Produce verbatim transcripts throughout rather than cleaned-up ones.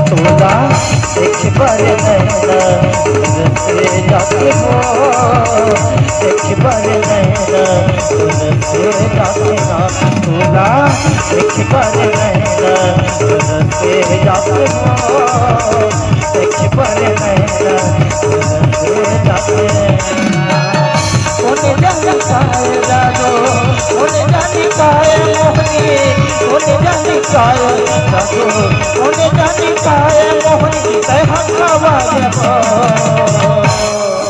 तोला एक बार नैना से जाके हो, एक बार नैना से जाके ना, तोला एक बार नैना से जाके हो, एक बार नैना से जाके ना। कोन जानी काहे जादू, कोन जानी काहे मोहनी, कोन जानी काहे जादू, कोन जानी काहे मोहनी, तै हथवा जब।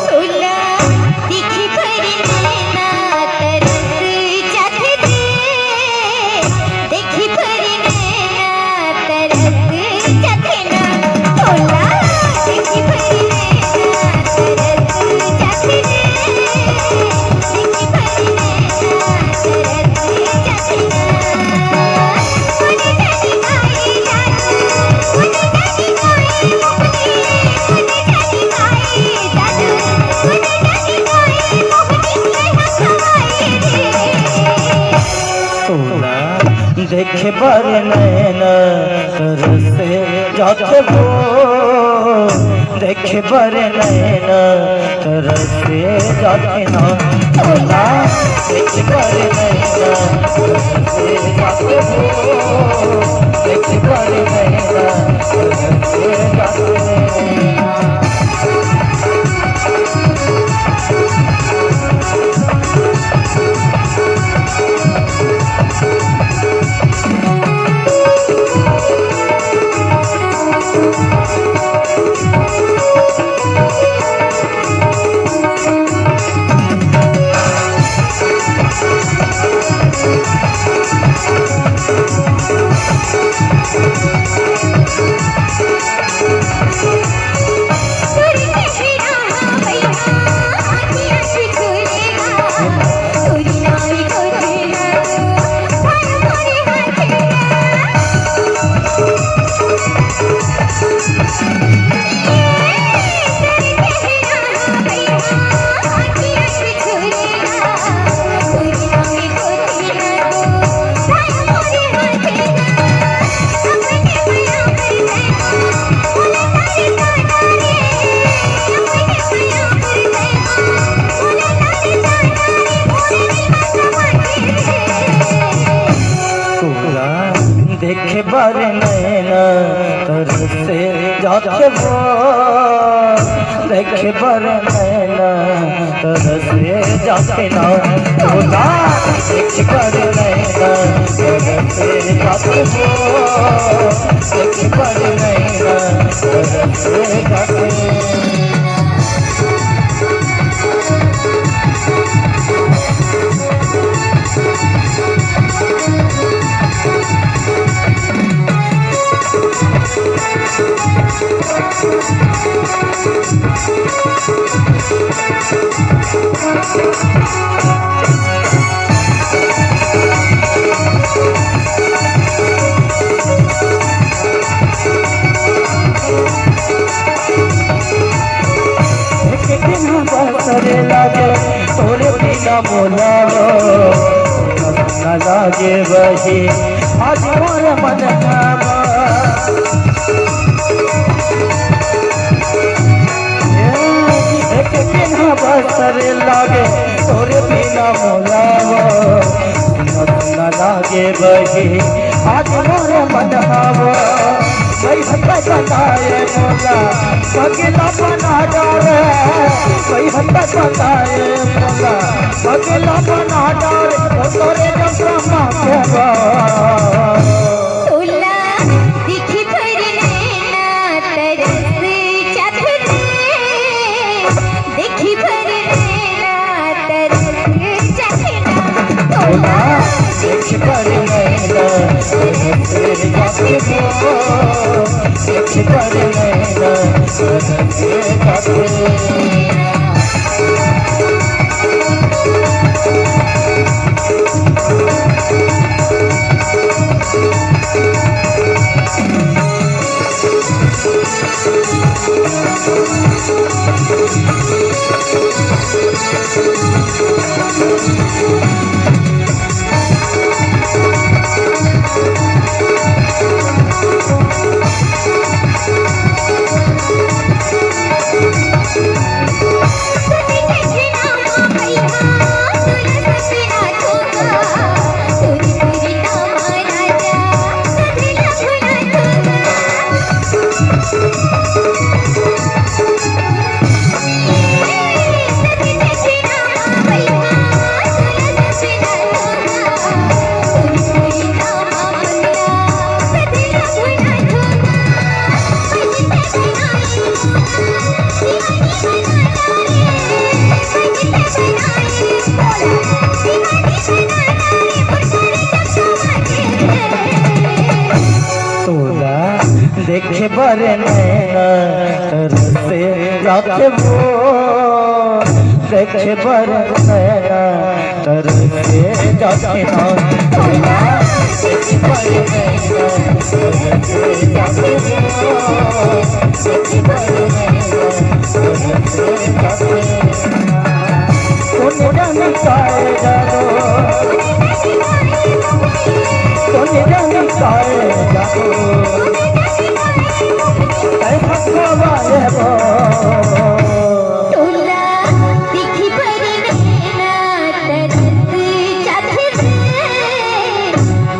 तोला देखी भर नैना तरस जाथे रे, देखी भर नैना तरस जाथे ना, तोला देखी भर नैना तरस जाथे रे, देखी भर नैना तरस जाथे ना। कोन जानी काहे जादू, कोन जानी काहे मोहनी, कोन जानी काहे जादू, कोन जानी काहे मोहनी, कहाँ खवाए रे। तोला देखे बर नैना तरसे जाथे हो, देखे बर नैना तरसे जाथे ना, तोला देखे बर नैना तरसे जाथे हो, देखे बर नैना तरसे जाथे ना। तोला देखे बर नैना तरसे जाथे हो, देखे बर नैना तरसे जाथे ना, तोला देखे बर नैना तरसे जाथे हो, देखे बर नैना तरसे जाथे। एक दिन बसरे लागे तोरे बिना मोला हो, न लागे वही आज मोर मन हवा। एक दिन बसरे लागे तोरे बिना मोला हो, न लागे वही आज मोर मन हवा। कई हद बताए मोला पगला बना डारे, कई हद बताए मोला पगला बना डारे, ओ तोरे जब ब्रह्मा के बा। तोला देखी भर नैना तरस जाथे रे, देखी भर नैना तरस जाथे ना, तोला देखी भर नैना तरस जाथे हो, देखी भर नैना तरस जाथे। तोला देखे बर नैना तरसे जाथे वो, देखे बर नैना तरसे जाथे ना। तोला देखे बर नैना तरसे जाथे वो, देखे बर नैना तरसे जाथे ना। कोन जानी काय जादू, कोन जानी काय जादू, ऐ हसवा ये वो। तोला दिखी बर नैना तरस जाथे रे,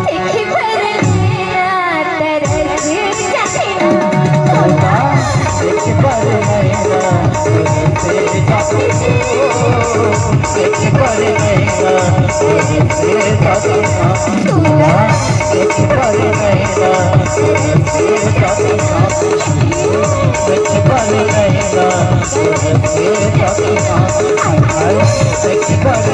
दिखी बर नैना तरस जाथे ना। तोला देखे बर नैना तरसे जाथे, देखे बर नैना तरसे जाथे ना। तोला देखे बर नैना तरसे जाथे ना। देखे बर नैना तरसे जाथे ना। हाय, हाय, देखे बर